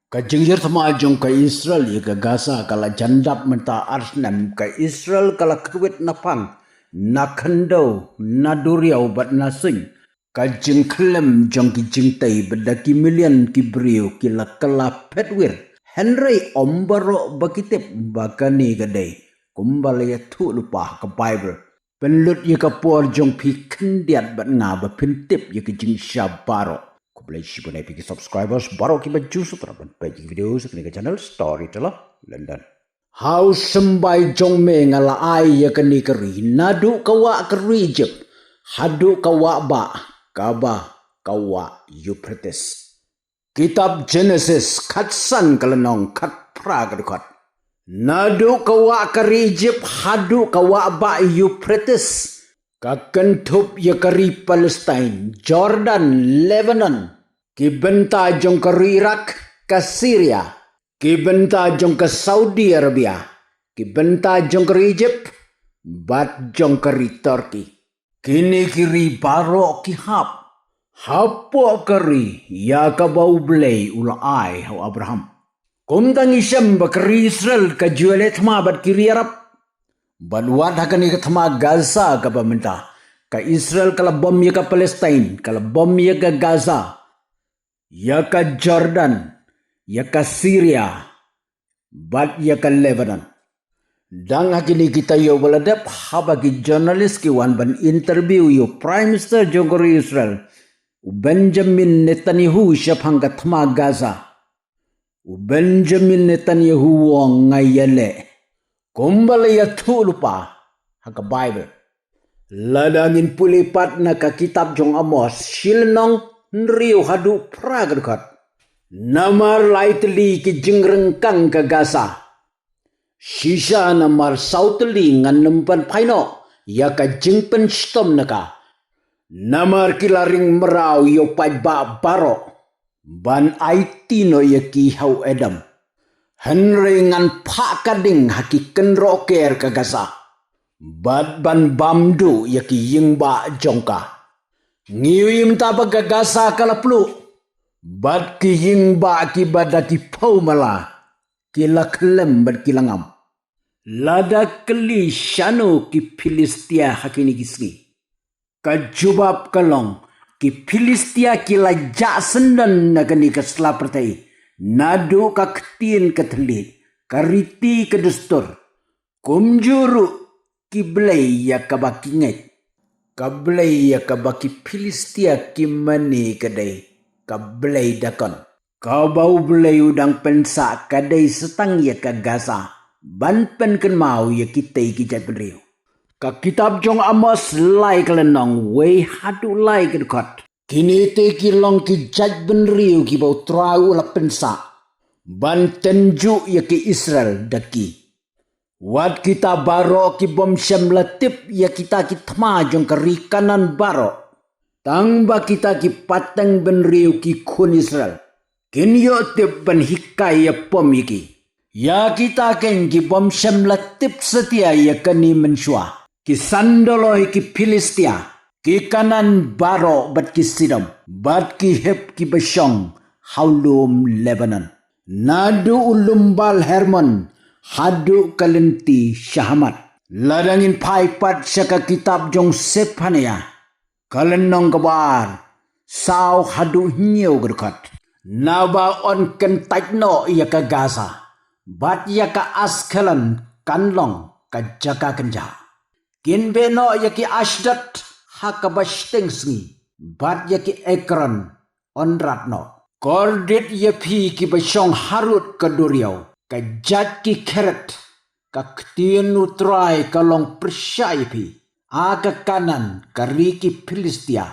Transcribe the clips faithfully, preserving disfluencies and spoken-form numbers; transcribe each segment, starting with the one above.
Ka jingïarap thma jong ka Israel ïa ka Gaza ka la jan dap mynta ar snem. Ka Israel ka la kyrwit na phang, na khyndew, na duriaw bad na suiñ. Ka jingkhlem jong ki jingtei bad da ki million ki briew ki la kylla phet wir. Hynrei ym baroh ba ki tip ba kane ka dei kumba la ïathuh lypa ha ka Bible. Pynlut ïa ka por jong phi khyndiat bad nga ba phin tip ïa ka jingshisha baroh. Khublei shibun ïa phi ki subscribers baroh kiba ju subscribe ban peit ïa ki video sha kane ka channel Storyteller London. Ha u symbai jong me nga la ai ïa kane ka ri, naduh ka wah ka ri Egypt haduh ka wah bah kaba ka wah Euphrates. Kitab Genesis khatsan ka lynnong khatphra ka dkhot. Naduh ka wah ka ri Egypt haduh ka wah bah Euphrates, ka kynthup ïa ka ri Palestine, Jordan, Lebanon, ki bynta jong ka ri Iraq, ka Syria, ki bynta jong ka Saudi Arabia, ki bynta jong ka ri Egypt bad jong ka ri Turkey. Kine ki ri baroh ki hap hapoh ka ri ïa kaba U Blei u la ai ha u Abraham. Kumta ngi shem ba ka ri Israel ka ju ïaleh thma bad ki ri Arab. Bad wat ha kane ka thma Gaza kaba mynta, ka Israel ka la bom ïa ka Palestine, ka la bom ïa ka Gaza, ïa ka Jordan, ïa ka Syria bad ïa ka Lebanon. Dang ha kine ki taïew ba la dep, haba ki journalist ki wan ban interview ïa u Prime Minister jong ka ri Israel, u Benjamin Netanyahu, shaphang ka thma Gaza, u Benjamin Netanyahu u ong, nga ïaleh kumba la ïathuh lypa ha ka Bible. Lada ngin pule pat na ka kitab jong Amos, shi lynnong hynriew haduh phra ka dkhot. Namar lai tylli ki jingryngkang ka Gaza, shisha namar saw tylli ngan ym pynphai noh ïa ka jingpynshitom na ka. Namar ki la ring mraw ïa u paidbah baroh ban aiti noh ïa ki ha u Edom. Hynrei ngan phah ka ding ha ki kynroh ker ka Gaza bad ban bam duh ïa ki ïingbah jong ka. Ngi ïohi mynta ba ka Gaza ka la pluh bad ki ïingbah kiba da ki phew mala ki la khlem bad ki la ngam. Lada kylli shano ki Philistia ha kine ki sngi, ka jubab ka long, ki Philistia ki la jah syndon na kane ka sla pyrthei, naduh ka ktien ka thylliej, ka riti ka dustur. Kumjuh ruh ki blei ïa kaba ki ngeit, ka blei ïa kaba ki Philistia ki mane ka dei ka blei Dagon. Kaba U Blei u dang pynsah ka dei sa tang ïa ka Gaza ban pynkynmaw ïa kitei ki jaitbynriew. Ka kitab jong Amos lai ka lynnong wei haduh lai ka dkhot. Kine te ki long ki jaitbynriew kiba U Trai u la pynsah ban tynjuh ïa ki Israel da ki. Wat kita baroh ki bym shym la tip ïa kita ki thma jong ka ri Kanaan baroh. Tang ba kita ki pateng bynriew ki khun Israel kin ïoh tip ban hikai ïa pom ïa ki. Ïa kita keiñ ki bym shym la tip satia ïa kane mynshuwa. Ki san doloi ki Philistia, ki Kanaan baroh bad ki Sidom, bad ki Hib kiba shong ha u lum Lebanon. Naduh u lum Baal Hermon haduh ka lynti sha Hamat. Lada ngin phai pat sha ka kitab jong Sephaniah, ka lynnong kaba ar, saw haduh hynñiew ka dkhot. Naba yn kyntait noh ïa ka Gaza bad ïa ka Askelon kan long ka jaka kynjah. Kin beh noh ïa ki Ashdod ha kaba shiteng sngi bad ïa ki Ekron yn rat noh. Kordit ïa phi kiba shong harud ka duriaw, ka jait ki Keret, ka ktien U Trai ka long pyrshah ïa phi. A ka Kanaan, ka ri ki Philistia,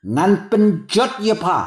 ngan pynjot ïa pha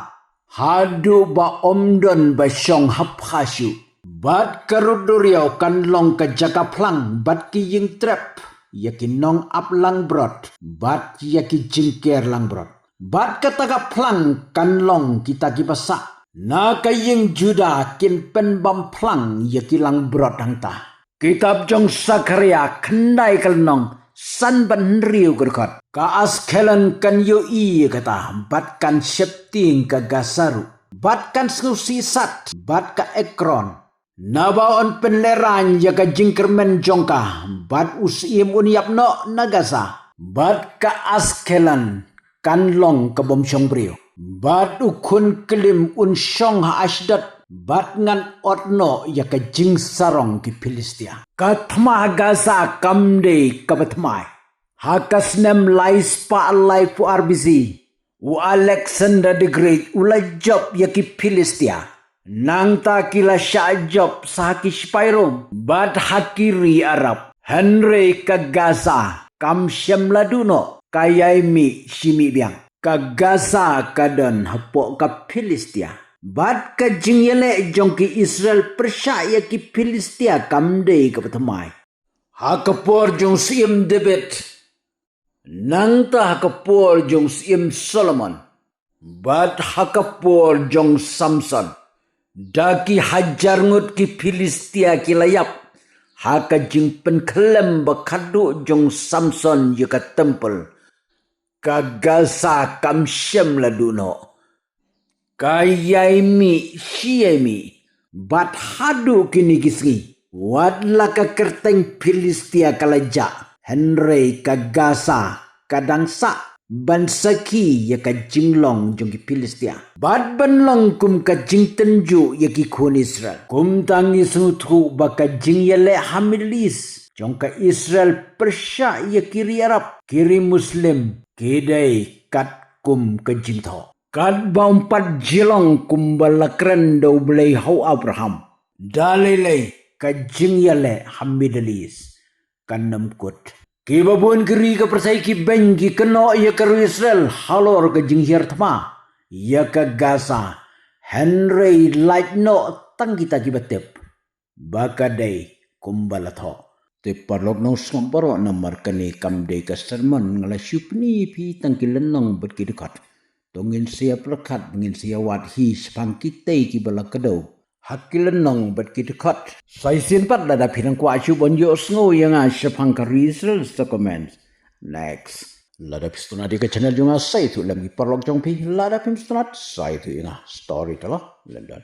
haduh ba ym don ba shong ha pha shuh. Bad ka rud duriaw kan long ka jaka phlang bad ki ïingtrep ïa ki nongap langbrot bad ïa ki jingker langbrot. Bad kata ka phlang kan long kita kiba sah. Na ka ïing Juda kin pynbam phlang ïa ki langbrot hangta. Kitab jong Sakhariah khyndai ka lynnong san bad hynriew ka dkhot. Ka Askelon kan ïohi ïa kata bad kan sheptieng ka Gaza ruh. bad kan sngewsih sat bad ka Ekron. Naba yn pynlehraiñ ïa ka jingkyrmen jong ka, bad u syiem un ïap noh na Gaza, bad ka Askelon kan long ka bym shong briew, bad u khun klim un shong ha Ashdod, bad ngan ot noh ïa ka jingsarong ki Philistia. Ka thma ha Gaza kam dei kaba thymmai. Ha ka snem lai spah laiphew ar B C, u Alexander the Great u la jop ïa ki Philistia. Nangta ki la shah jop sa ha ki shipai Rom bad ha ki ri Arab. Hynrei ka Gaza kam shym la duh noh, ka ïai mih shi mih biang. Ka Gaza ka don hapoh ka Philistia. Bad ka jingïaleh jong ki Israel pyrshah ïa ki Philistia kam dei kaba thymmai. Ha ka por jong u syiem David, nangta ha ka por jong u syiem Solomon, bad ha ka por jong u Samson, da ki hajar ngut ki Philistia ki la ïap. Ha ka jingpynkhlem ba khadduh jong u Samson ïa ka templ, ka Gaza kam shym la duh noh, ka ïai mih shi ïai mih. Bad haduh kine ki sngi, wat la ka kyrteng Philistia ka la jah, hynrei ka Gaza ka dang sah ban sakhi ïa ka jinglong jong ki Philistia, bad ban long kum ka jingtynjuh ïa ki khun Israel. Kumta ngi sngewthuh ba ka jingïaleh ha Middle East jong ka Israel pyrshah ïa ki ri Arab, ki ri Muslim, ki dei katkum ka jingthoh. Katba ym pat ju long kumba la kren da U Blei ha u Abraham, da lei lei ka jingïaleh ha Middle East kan ym kut. Kiba bun ki ri ka pyrthei ki beiñ ki kynnoh ïa ka ri Israel halor ka jinghiar thma ïa ka Gaza, hynrei lait noh tang kita kiba tip ba ka dei kumba la thoh. Te paralok nongsngap baroh, namar kane kam dei ka sermon, nga la shu pyni ïa phi tang ki lynnong bad ki dkhot. To ngin sa ïa pyrkhat, ngin sa ïa wad hi shaphang kitei kiba la kdew ha ki lynnong bad ki dkhot. Sa shisien pat, lada phi dang kwah shuh ban ïohsngew ïa nga shaphang ka ri Israel, sa comment. Next. Lada phi sngewtynnat ïa ka channel jong nga, sa ïathuh lem, ki paralok jong phi, lada phim sngewtynnat, sa ïathuh ïa nga. Storyteller London.